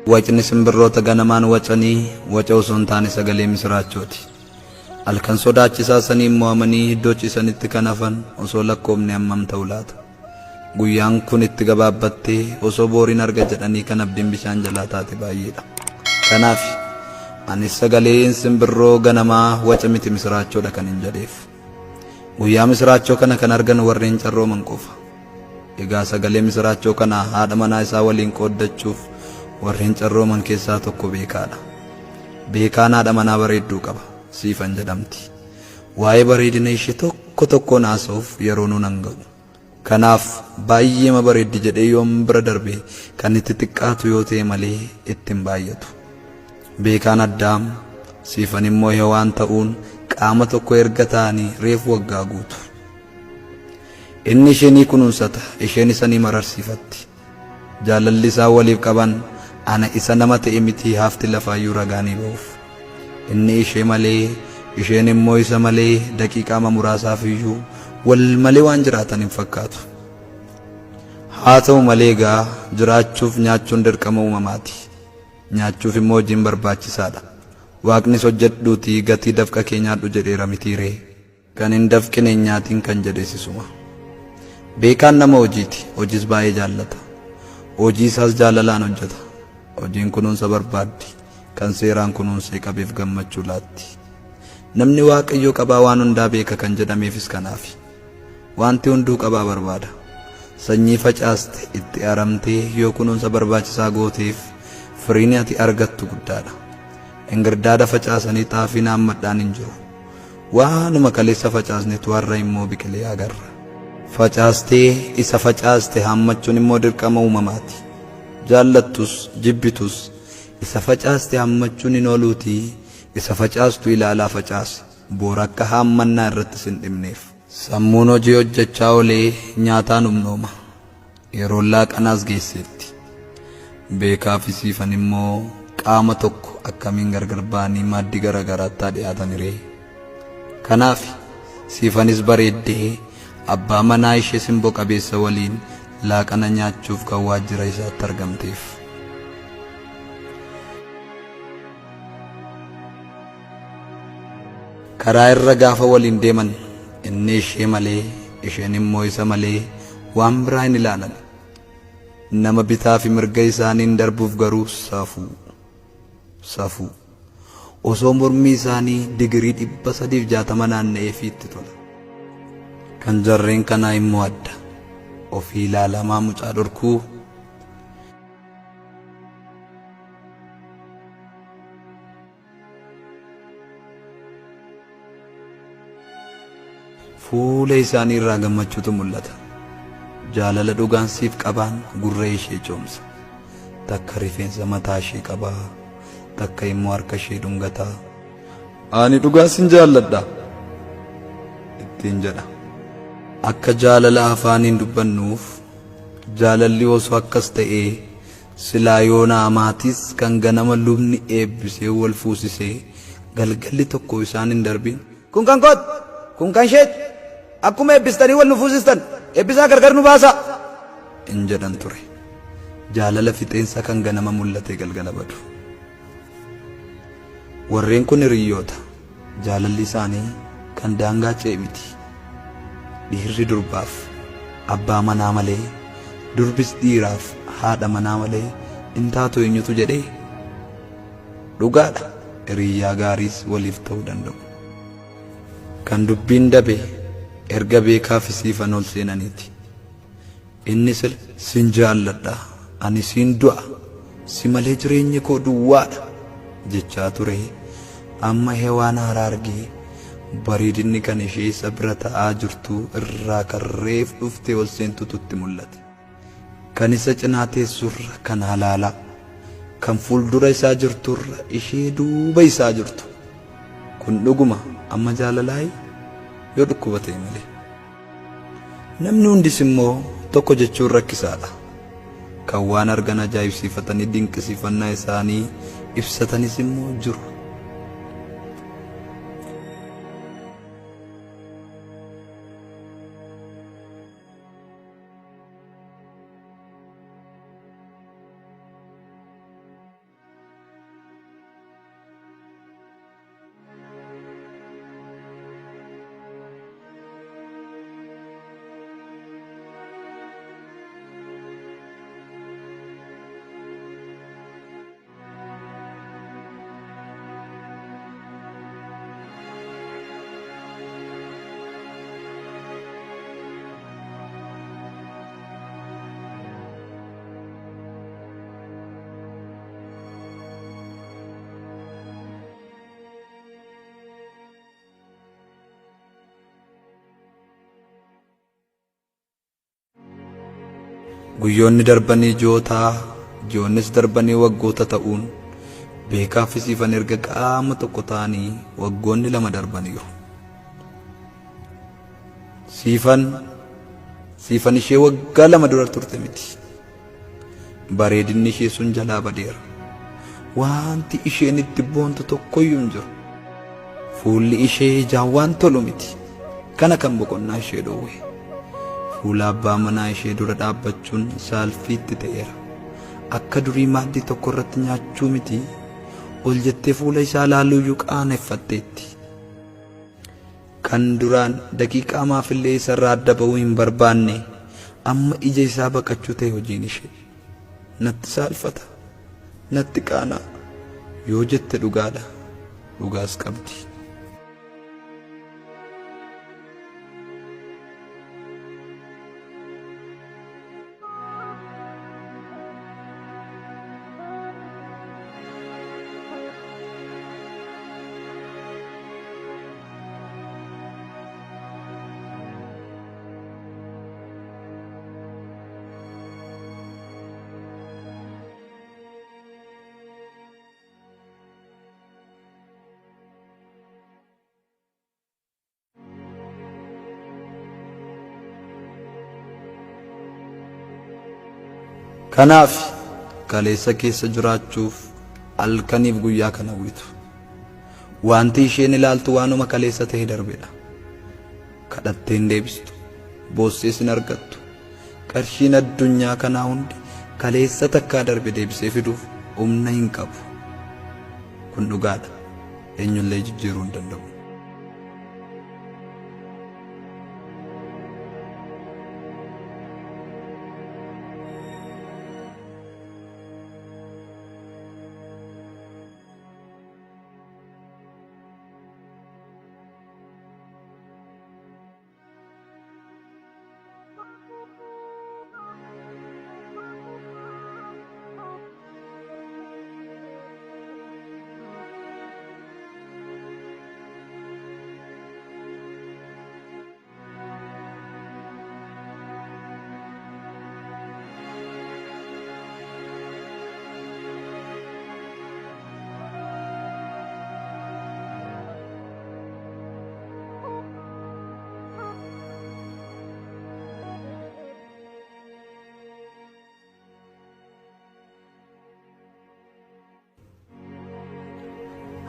Wacni simbirroota ganamaan wacanii waca osoo hin taane sagalee misiraachooti. Halkan sodaachisaa saniin mo'amanii iddoo ciisanitti kan hafan osoo lakkoofne hammam ta'u laata? Guyyaan kun itti gabaabbattee osoo booriin arga jedhanii kan abdiin bishaan jalaa taate baay'eedha. Kanaaf anis sagaleen simbirroo ganamaa waca miti misiraachoodha kan hin jedheef. Guyyaa misiraachoo kana kan argan warreen carrooman qofa. Egaa sagalee misiraachoo kana haadha manaa isaa waliin qooddachuuf warreen carrooman keessaa tokko Beekaadha. Beekaan haadha manaa bareedduu qaba. Siifan jedhamti. Waa'ee bareedina ishee tokko tokkoon haasa'uuf yeroo nuun hin ga'u. Kanaaf baay'eema bareeddi jedhee yoon bira darbe kan itti xiqqaatu yoo ta'e malee itti hin baay'atu. Beekaan Addaam, Siifan immoo Hewaan ta'uun qaama tokko erga ta'anii reefu waggaa guutu. Inni ishee ni kunuunsata, isheen isa ni mararsiifatti. Jaalalli isaan waliif qaban ana isa nama ta'e miti hafti lafaayyuu ragaa ni ba'uuf. Inni ishee malee, isheen immoo isa malee daqiiqaama muraasaaf iyyuu wal malee waan jiraatan hin fakkaatu. Haa ta'u malee egaa jiraachuuf nyaachuun dirqama uumamaati. Nyaachuuf immoo hojiin barbaachisaadha. Waaqnis hojjedhuutii gatii dafqa kee nyaadhu jedheera mitiiree. Kan hin dafqine hin nyaatin kan jedhes isuma. Beekaan nama hojiiti. Hojiis baay'ee jaallata. Hojii isaas jaalalaan hojjeta. Hojiin kunuunsa barbaaddi. Kan seeraan kunuunsee qabeef gammachuu laatti. Namni Waaqayyoo qabaa waan hundaa beeka kan jedhameefis kanaafi. Wanti hunduu qabaa barbaada. Sanyii facaaste itti aramtee yoo kunuunsa barbaachisaa gooteef firiin ati argattu guddaadha. Ingirdaada facaasanii xaafiin haammadhaan hin jiru. Waanuma kaleessa facaasnetu har'a immoo biqilee agarra. Facaastee isa facaaste haammachuun immoo dirqama uumamaati. Jaallattus jibbitus isa facaaste haammachuun hin ooluutii isa facaastu ilaalaa facaasi boor akka haammannaa irratti sin dhibneef. Sammuun hojii hojjechaa oolee nyaataan humnooma. Yeroon laaqanaas geesseetti. Beekaa fi Siifan immoo qaama tokko akkamiin gargar ba'anii maaddii gara garaatti haa dhiyaatani ree? Kanaaf Siifanis bareeddee abbaa manaa ishee simboo qabeessa waliin laaqana nyaachuuf kan waajjira isaatti argamteef. Karaa irra gaafa waliin deeman inni ishee malee isheen immoo isa malee waan biraa hin ilaalan. Nama bitaa fi mirga isaaniin darbuuf garuu safuu. Safuu. Osoo mormi isaanii digirii 360 naanna'eefii itti tola. Kan jarreen kanaa immoo adda. Ofii ilaalamaa mucaa dhorkuu. Fuula isaanii irraa gammachuutu mul'ata. Jaalala dhugaan siif qabaan gurra ishee coomsa. Takka rifeensa mataa ishee qabaa, takka immoo harka ishee dhungataa. Ani dhugaa sin jaalladha ittiin jedha. Akka jaalala afaaniin dubbannuuf jaalalli osoo akkas ta'ee Silaa yoona amaatis kan ganama lubni eebbisee wal fuusisee galgalli tokko isaan hin darbin. Kun kan kooti! Kun kan isheeti! Akkuma eebbistanii wal nu fuusistan eebbisaa gargar nu baasaa! hin jedhan ture. Jaalala fixeensa kan ganama mul'atee galgala badu. Warreen kun hiriyyoota. Jaalalli isaanii kan daangaa ce'e miti. Dhiirri durbaaf abbaa manaa malee, durbis dhiiraaf haadha manaa malee hin taatu eenyutu jedhee? Dhugaadha, hiriyyaa gaariis waliif ta'uu danda'u. Kan dubbiin dabe erga Beekaa fi Siifan ol seenaniiti. Inni sila sin jaalladha, ani siin du'a, si malee jireenyi koo duwwaadha jechaa ture amma Hewaan haaraa argee bareedinni kan ishee isa bira ta'aa jirtu irraa kan reef dhuftee ol seentutu itti mul'ate. Kan isa cinaa teessurra kan halaalaa, kan fuuldura isaa jirturra ishee duuba isaa jirtu. Kun dhuguma amma jaalalaayi? Yoo dhukkuba ta'e malee. Namni hundis immoo tokko jechuun rakkisaadha. Kan waan argan ajaa'ibsiifatanii dinqisiifannaa isaanii ibsatanis immoo jiru. Guyyoonni darbanii ji'ootaa, ji'oonnis darbanii waggoota ta'uun Beekaa fi Siifan erga qaama tokko ta'anii waggoonni 2 darbaniiru. Siifan Siifan ishee waggaa 2 dura turte miti. Bareedinni ishee sun jalaa badeera. Wanti isheen itti boontu tokkoyyuu hin jiru. Fuulli ishee ijaan waan tolu miti. Kana kan boqonnaa ishee dhoowwe. Fuula abbaa manaa ishee dura dhaabbachuun saalfiitti ta'eera. Akka durii maaddii tokko irratti nyaachuu miti ol jettee fuula isaa laaluuyyuu qaaneffatteetti. Kan duraan daqiiqaa maafillee isarraa adda ba'uu hin barbaanne amma ija isaa baqachuu ta'e hojiin ishee. Natti saalfata, natti qaana'a yoo jette dhugaadha, dhugaas qabdi. Kanaaf kaleessa keessa jiraachuuf halkaniif guyyaa kan hawwitu. Wanti isheen ilaaltu waanuma kaleessa ta'e darbedha. Kadhattee hin deebistu, boossees hin argattu. Qarshiin addunyaa kanaa hundi kaleessa takkaa darbe deebisee fiduuf humna hin qabu. Kun dhugaadha. Eenyullee jijjiiruu hin danda'u.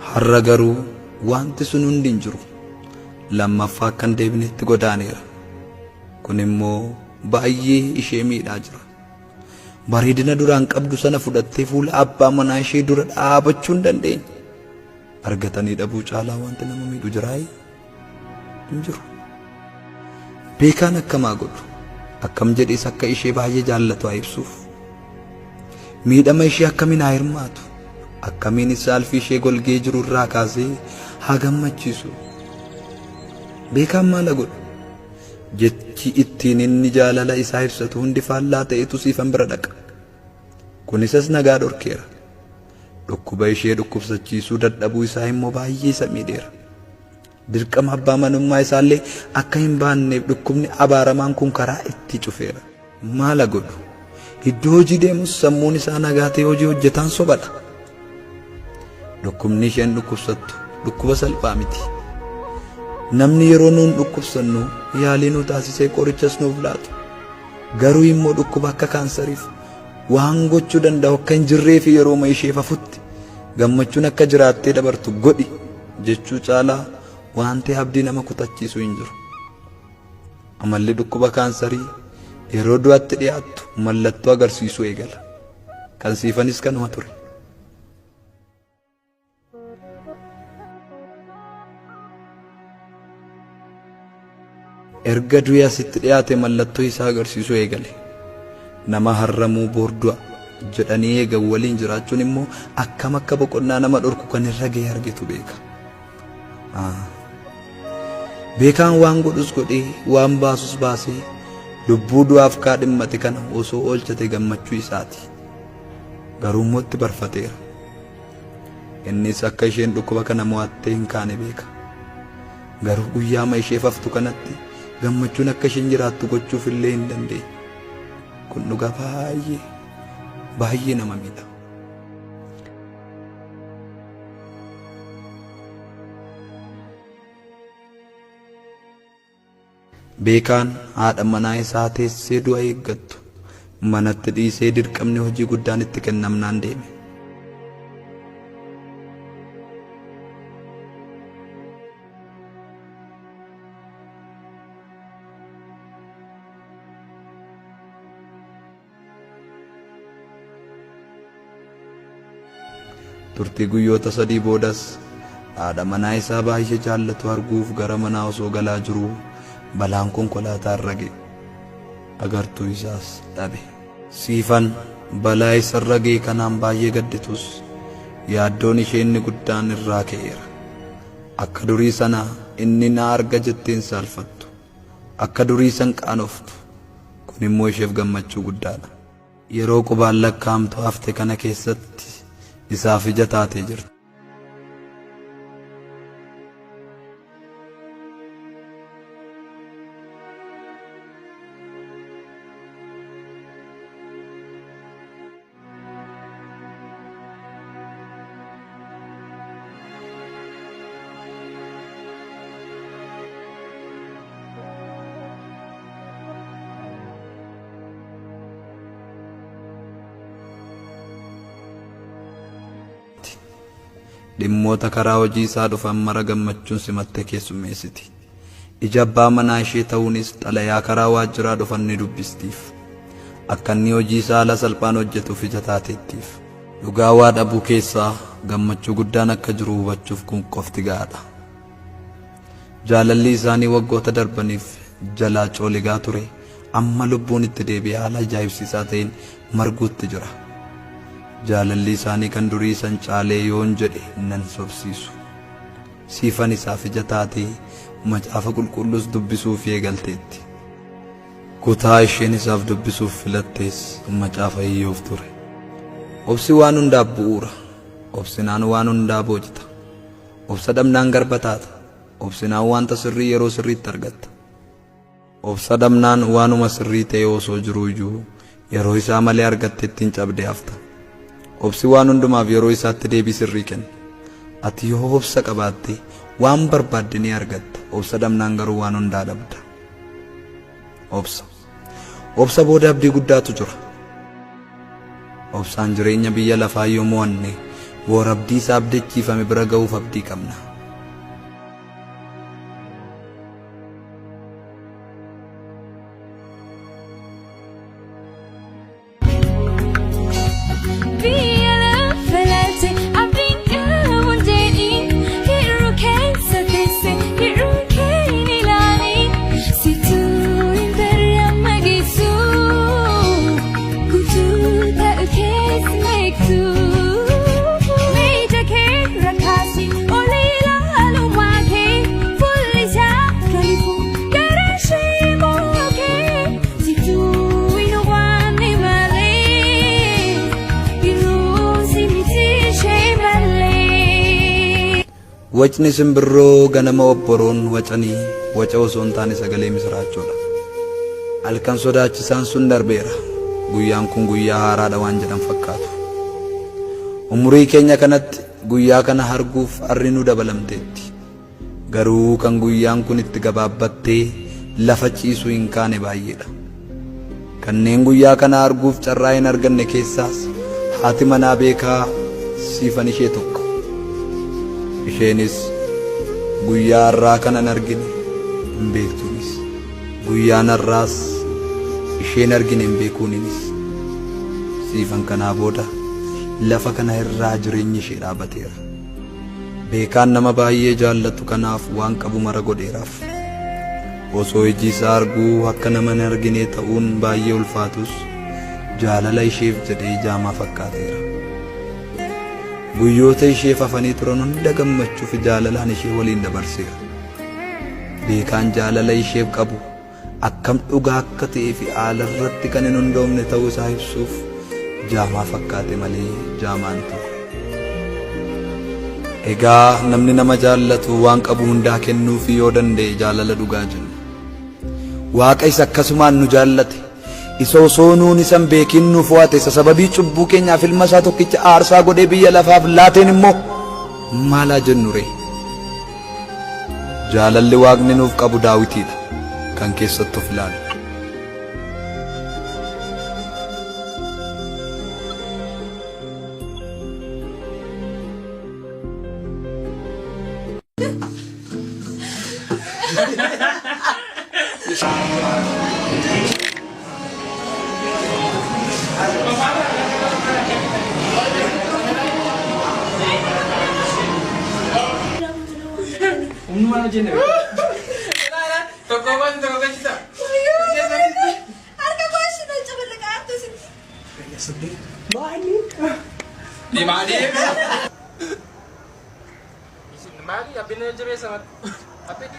Har'a garuu wanti sun hundi hin jiru. Lammaffaa akka hin deebinetti godaaneera. Kun immoo baay'ee ishee miidhaa jira. Bareedina duraan qabdu sana fudhattee fuula abbaa manaa ishee dura dhaabachuu hin dandeenye. Argatanii dhabuu caalaa wanti nama miidhu jiraayii? Hin jiru. Beekaan akkamaa godhu? Akkam jedhees akka ishee baay'ee jaallatu haa ibsuuf. Miidhama ishee akkamiin haa hirmaatu? Akkamiinis saalfii ishee golgee jiru irraa kaasee haa gammachiisu? Beekaan maal haa godhu? Jechi ittiin inni jaalala isaa ibsatu hundi faallaa ta'etu siifan bira dhaqa. Kun isas nagaa dhorkeera. Dhukkuba ishee dhukkubsachiisuu dadhabuu isaa immoo baay'ee isa miidheera. Dirqama abbaa manummaa isaallee akka hin baanneef dhukkubni abaaramaan kun karaa itti cufeera. Maala godhu? Iddoo hojii deemus sammuun isaa nagaa ta'ee hojii hojjetaan sobadha. Dhukkubni isheen dhukkubsattu dhukkuba salphaa miti. Namni yeroo nuun dhukkubsannu yaalii nu taasisee qorichas nuuf laatu. Garuu immoo dhukkuba akka kaansariif waan gochuu danda'u akka hin jirree fi yerooma isheef hafutti gammachuun akka jiraattee dabartu godhi jechuu caalaa wanti abdii nama kutachiisu hin jiru. Amalli dhukkuba kaansarii yeroo du'atti dhiyaattu mallattoo agarsiisuu eegala. Kan siifanis kanuma ture. Erga du'i asitti dhiyaate mallattoo isaa agarsiisuu eegale. Nama harramuu boor du'a jedhanii eegan waliin jiraachuun immoo akkam akka boqonnaa nama dhorku kan irra ga'e argetu beeka. Beekaan waan godhus godhee waan baasus baasee lubbuu du'aaf kaadhimmate kana osoo oolchate gammachuu isaati. Garuu immoo itti barfateera. Innis akka isheen dhukkuba kana mo'attee hin kaane beeka. Garuu guyyaama isheef haftu kanatti gammachuun akka isheen jiraattu gochuuf illee hin dandeenye. Kun dhugaa baay'ee baay'ee nama miidha. Beekaan haadha manaa isaa teessee du'a eeggattu manatti dhiisee dirqamni hojii guddaan itti kennamnaan deeme. Turtii guyyoota 3 boodas haadha manaa isaa baay'ee jaallatu arguuf gara manaa osoo galaa jiruu balaan konkolaataa irra ga'e. Agartuu isaas dhabe. Siifan balaa isarra ga'e kanaan baay'ee gadditus yaaddoon ishee inni guddaan irraa ka'eera. Akka durii sana inni na arga jettee hin saalfattu. Akka durii san qaanoftu. Kun immoo isheef gammachuu guddaadha. Yeroo qubaan lakkaa'amtu hafte kana keessatti isaaf ija taatee jirti. Dhimmoota karaa hojii isaa dhufan mara gammachuun simattee keessummeessiti. Ija abbaa manaa ishee ta'uunis xalayaa karaa waajjiraa dhufan ni dubbistiif. Akka inni hojii isaa haala salphaan hojjetuuf ija taateettiif. Dhugaa waa dhabuu keessaa gammachuu guddaan akka jiru hubachuuf kun qofti ga'aadha. Jaalalli isaanii waggoota darbaniif jalaa cooligaa ture amma lubbuun itti deebi'ee haala ajaa'ibsiisaa ta'een marguutti jira. Jaalalli isaanii kan durii san caalee yoon jedhe nan sobsiisu. Siifan isaaf ija taatee macaafa qulqulluus dubbisuufii eegalteetti. Kutaa isheen isaaf dubbisuuf filattes macaafa Iyyoob ture. Obsi waan hundaaf bu'uura. Obsinaan waan hundaa boojita. Obsa dhabnaan garba taata. Obsinaan wanta sirrii yeroo sirriitti argatta. Obsa dhabnaan waanuma sirrii ta'e osoo jiruu iyyuu yeroo isaa malee argatte ittiin cabdee hafta. Obsi waan hundumaaf yeroo isaatti deebii sirrii kenna. Ati yoo obsa qabaatte waan barbaadde ni argatta. Obsa dhabnaan garuu waan hundaa dhabda. Obsa. Obsa booda abdii guddaatu jira. Obsaan jireenya biyya lafaa yoo mo'anne boor abdii isaa abdachiifame bira ga'uuf abdii qabna. Biyya lafa laalte abdiin qabuun jedhiin hir'uu keessa teesse hir'uu kee hin ilaaliin situu hin barre amma geessu guutuu ta'u keessa beektu. Meija kee rakkaasi ol ilaalumaa kee fuulli isaa kalifu gara ishee mookee situu hin hubanne malee yeroo si miti ishee malee. Wacni simbirroo ganama obboroon wacanii waca osoo hin taane sagalee misiraachoodha. Halkan sodaachisaan sun darbeera. Guyyaan kun guyyaa haaraadha waan jedhan fakkaatu. Umurii keenya kanatti guyyaa kana arguuf harri nu dabalamteetti. Garuu kan guyyaan kun itti gabaabbattee lafa ciisu hin kaane baay'eedha. Kanneen guyyaa kana arguuf carraa hin arganne keessaas haati manaa beekaa siifan ishee tokko. Isheenis guyyaa har'aa kana hin argine hin beektuunis. Guyyaan har'aas isheen argine hin beekuuninis. Siifan kanaa booda lafa kana irraa jireenyi ishee dhaabateera. Beekaan nama baay'ee jaallatu kanaaf waan qabu mara godheeraaf. Osoo iji isaa arguu akka nama hin arginee ta'uun baay'ee ulfaatus jaalala isheef jedhee jaamaa fakkaateera. Guyyoota isheef hafanii turan hunda gammachuu fi jaalalaan ishee waliin dabarseera. Beekaan jaalala isheef qabu akkam dhugaa akka ta'ee fi haala irratti kan hin hundoofne ta'uu isaa ibsuuf jaamaa fakkaate malee jaamaa hin turre. Egaa namni nama jaallatu waan qabu hundaa kennuufii yoo danda'e jaalala dhugaa jenna. Waaqa isa akkasumaan nu jaallate Isa osoo nuun isa hin beekin nu fo'ate, isa sababii cubbuu keenyaaf ilma isaa tokkicha aarsaa godhee biyya lafaaf laateen immoo maal haa jennu ree? Jaalalli Waaqni nuuf qabu daawitiidha kan keessatti of ilaalu. Humnumaan hojjenne Tokko baasi tokko gashita. Harka koo isheen cabalaqaa hartu isin. Deemaa deema. Isin maali abbina jabeessa mati. Abbi